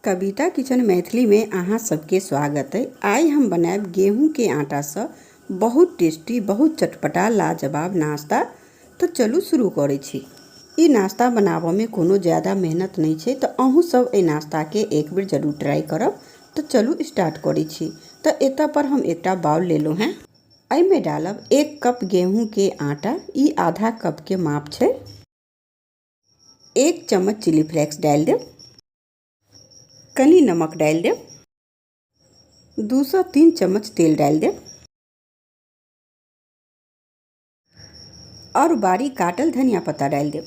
कविता kitchen Maithili में अहाँ सबके स्वागत है। आइ हम बनायब गेहूं के आटा से बहुत टेस्टी, बहुत चटपटा, लाजवाब नाश्ता। तो चलू शुरू करै छी। ई नाश्ता बनाबऽ में कोनो ज़्यादा मेहनत नहीं छै, तो अहूँ सब एहि नाश्ता के एक बेर जरूर ट्राई करब। तो चलू स्टार्ट करै छी। तो एतऽ पर हम एकटा बाउल लेलहुँ हेँ, एहिमे डालब 1 कप गेहूं के आटा, ई आधा कप के माप छै। 1 चम्मच चिली फ्लेक्स डालि देब, कनी नमक डालि देब, 2 से 3 चम्मच तेल डालि देब और बारीक काटल धनिया पत्ता डालि देब।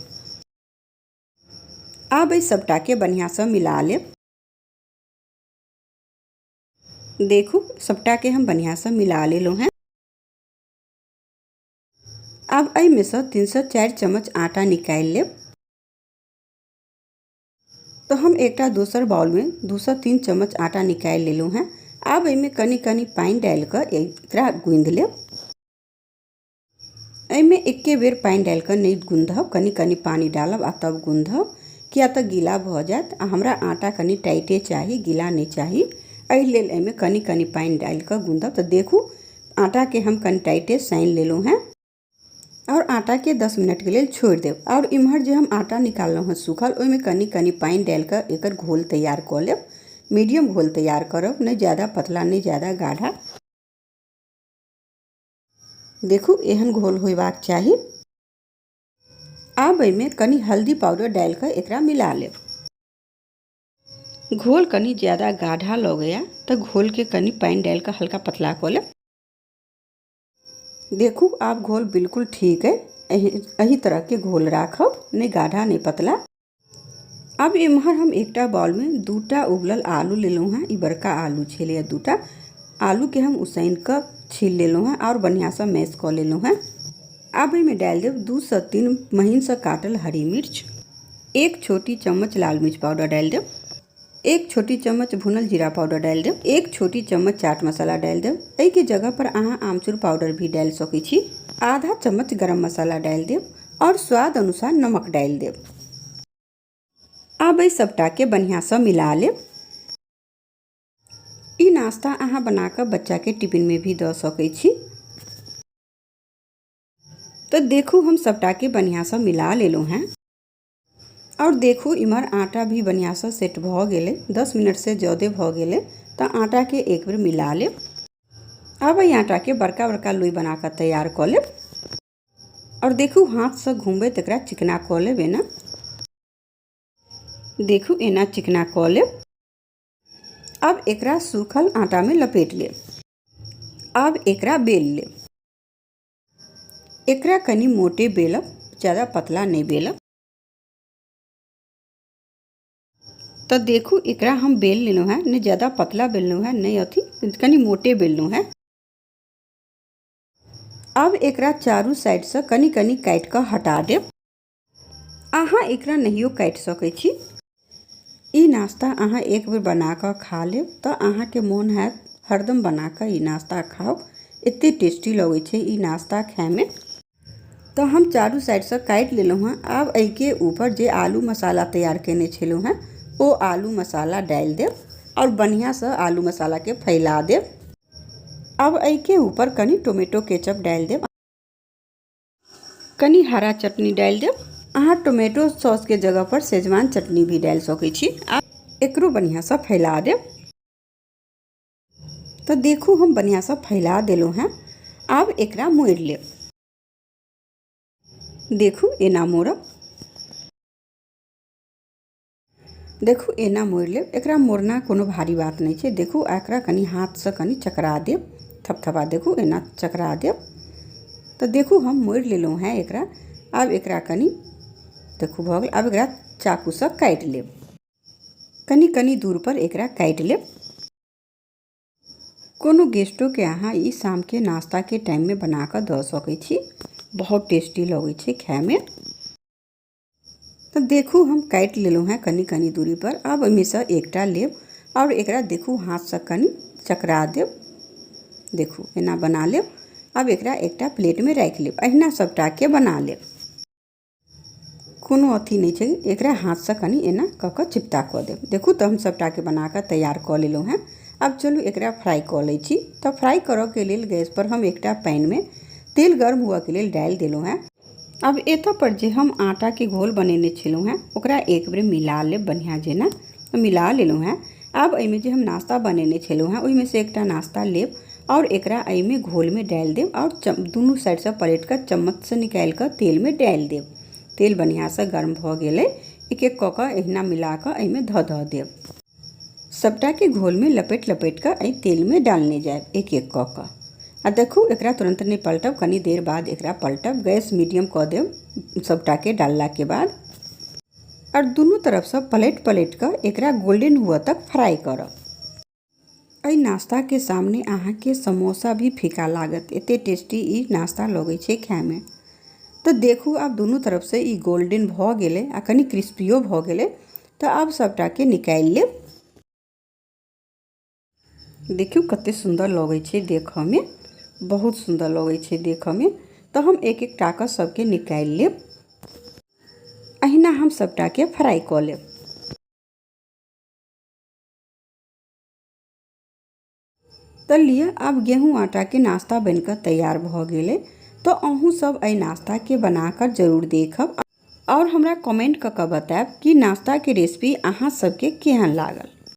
आब एहि सबटा के बढ़िया से मिला लेब। देखू सबटा के हम बढ़िया से मिला लेलहुँ हेँ। आब एहिमे से 3 से 4 चम्मच आटा निकालि लेब। तो हम एकटा दोसर बाउलमे 2 से 3 चम्मच आटा निकालि लेलहुँ हेँ। आब एहिमे कनी कनी पानि डालि कऽ एकरा गूँधि लेब। एहिमे एके बेर पानि डालि कऽ नहि गूँधब, कनी कनी पानि डालब आ तब गूँधब, किया तऽ गीला भऽ जायत आ हमरा आटा कनी टाइटे चाही, गीला नहि चाही। एहि लेल एहिमे कनी कनी पानि डालि कऽ गूँधब। तऽ देखू आटाके हम कनी टाइटे सानि लेलहुँ हेँ और आटाके 10 मिनटके लेल छोड़ि देब। और इम्हर जे हम आटा निकाललहुँ हेँ सूखल, ओहिमे कनी कनी पानि डालि कऽ एकर घोल तैयार कऽ लेब। मीडियम घोल तैयार करब, नहि ज़्यादा पतला नहि ज़्यादा गाढ़ा। देखू एहन घोल होयबाक चाही। आब एहिमे कनी हल्दी पाउडर डालि कऽ एकरा मिला लेब। घोल कनी ज़्यादा गाढ़ा लगैया तऽ घोलके कनी पानि डालि कऽ हल्का पतला कऽ लेब। देखू आब घोल बिल्कुल ठीक है। एहि तरह के घोल राखब, नहि गाढ़ा नहि पतला। अब एम्हर हम एकटा बाउलमे 2टा उबलल आलू लेलहुँ हेँ। ई बड़का आलू छलैए, 2टा आलूके हम उसैन कऽ छील लेलहुँ हेँ और बढ़िआँसँ मैश कऽ लेलहुँ हेँ। आब एहिमे डालि देब 2 से 3 महीनसँ काटल हरी मिर्च, 1 छोटी चम्मच लाल मिर्च पाउडर डालि देब, 1 छोटी चम्मच भुनल जीरा पाउडर डालि देब, 1 छोटी चम्मच चाट मसाला डालि देब। एहिके जगह पर अहाँ आमचूर पाउडर भी डालि सकै छी। आधा चम्मच गरम मसाला डालि देब और स्वाद अनुसार नमक डालि देब। आब एहि सबटाके बढ़िआँसँ मिला लेब। ई नाश्ता अहाँ बनाकऽ बच्चाके टिफिनमे भी दऽ सकै छी। तऽ देखू हम सबटाके बढ़िआँसँ मिला लेलहुँ हेँ। और देखू इम्हर आटा भी बढ़िआँसँ सेट भऽ गेलै, 10 मिनटसँ ज्यादे भऽ गेलै। तऽ आटाके एक बेर मिला लेब। आब एहि आटाके बड़का बड़का लोई बना कऽ तैयार कऽ लेब। और देखू हाथसँ घुमबैत एकरा चिकना कऽ लेब। एना देखू एना चिकना कऽ लेब। आब एकरा सूखल आटामे लपेट लेब। आब एकरा बेल लेब। एकरा कनी मोटे बेलब, ज़्यादा पतला नहीं बेलब। तो देखू एकरा हम बेल लेलहुँ हेँ, नहीं ज़्यादा पतला बेललहुँ हेँ नहीं अथी, कनी मोटे बेललहुँ हेँ। अब एकरा चारू साइडसँ कनी कनी काटि कऽ हटा देब। अहाँ एकरा नहियो काटि सकै छी। ई नाश्ता अहाँ एक बेर बना कऽ खा लेब तऽ अहाँके मोन हैत हरदम बना कऽ ई नाश्ता खाउ। एते टेस्टी लगै छै ई नाश्ता खायमे। तऽ हम चारू साइडसँ काटि लेलहुँ हेँ। आब एहिके ऊपर जे आलू मसाला तैयार कयने छलहुँ हेँ ओ आलू मसाला डालि देब आओर बढ़िआँसँ आलू मसालाके फैला देब। आब एहिके ऊपर कनि टोमेटो केचप डालि देब, कनि हरा चटनी डालि देब। अहाँ टोमेटो सॉसके जगह पर शेजवान चटनी भी डालि सकै छी। आ एकरो बढ़िआँसँ फैला देब। तऽ देखू हम बढ़िआँसँ फैला देलहुँ हेँ। आब एकरा मोड़ि लेब। देखू एना मोड़ब। देखू एना मोड़ि लेब। एकरा मोड़ना कोनो भारी बात नहि छै। देखू एकरा कनि हाथसँ कनि चकरा देब, थपथपा देखू एना चकरा देब। तऽ देखू हम मोड़ि लेलहुँ हेँ एकरा। आब एकरा कनि देखू भऽ गेल। आब एकरा चाकूसँ काटि लेब, कनि कनि दूर पर एकरा काटि लेब। कोनो गेस्टोके अहाँ ई शामके नाश्ताके टाइममे बना कऽ दऽ सकै छी। बहुत टेस्टी लगै छै खायमे। तऽ देखू हम काटि लेलहुँ हेँ कनि कनि दूरी पर। आब ओहिमेसँ एकटा लेब आओर एकरा देखू हाथसँ कनि चकरा देब। देखू एना बना लेब। आब एकरा एकटा प्लेटमे राखि लेब। अहिना सबटाके बना लेब। कोनो अथी नहि छै। एकरा हाथसँ कनि एना कऽ कऽ चिपता कऽ देब। देखू तऽ हम सभटाके बना कऽ तैयार कऽ लेलहुँ हेँ। आब चलू एकरा फ्राइ कऽ लै छी। तऽ फ्राइ करऽके लेल गैसपर हम एकटा पैनमे तेल गर्म हुअके लेल डालि देलहुँ हेँ। आब एतऽ पर जे हम आटाके घोल बनेने छलहुँ हेँ ओकरा एक बेर मिला लेब बढ़िआँ जेना। मिला लेलहुँ हेँ। आब एहिमे जे हम नाश्ता बनेने छलहुँ हेँ ओहिमे से एकटा नाश्ता लेब आओर एकरा एहिमे घोलमे डालि देब आओर दुनू साइडसँ पलटि कऽ चम्मचसँ निकालि कऽ तेलमे डालि देब। तेल बढ़िआँसँ गर्म भऽ गेलै। एक एक कऽ कऽ एहिना मिला कऽ एहिमे धऽ धऽ देब। सभटाके घोलमे लपेटि लपेटि कऽ एहि तेलमे डालने जायब एक एक कऽ कऽ। आ देखू एकरा तुरन्त नहि पलटब, कनि देर बाद एकरा पलटब। गैस मीडियम कऽ देब सभटाके डाललाके बाद आओर दुनू तरफसँ पलटि पलटि कऽ एकरा गोल्डन हुअ तक फ्राइ करब। एहि नाश्ताके सामने अहाँके समोसा भी फीका लागत, एते टेस्टी ई नाश्ता लगै छै खायमे। तऽ देखू आब दुनू तरफसँ ई गोल्डन भऽ गेलै आ कनि क्रिस्पियो भऽ गेलै। तऽ आब सभटाके निकालि लेब। देखियौ कते सुन्दर लगै छै देखऽमे, बहुत सुन्दर लगै छै देखऽमे। तऽ हम एक एक टाके सबके निकालि लेब। अहिना हम सभटाके फ्राइ कऽ लेब। तऽ लिअ आब गेहूँ आटाके नाश्ता बनिकऽ तैयार भऽ गेलै। तऽ अहूँ सब एहि नाश्ताके बनाकऽ जरूर देखब आओर हमरा कमेंट कऽ कऽ बतायब कि नाश्ताके रेसिपी अहाँ सबके केहन लागल।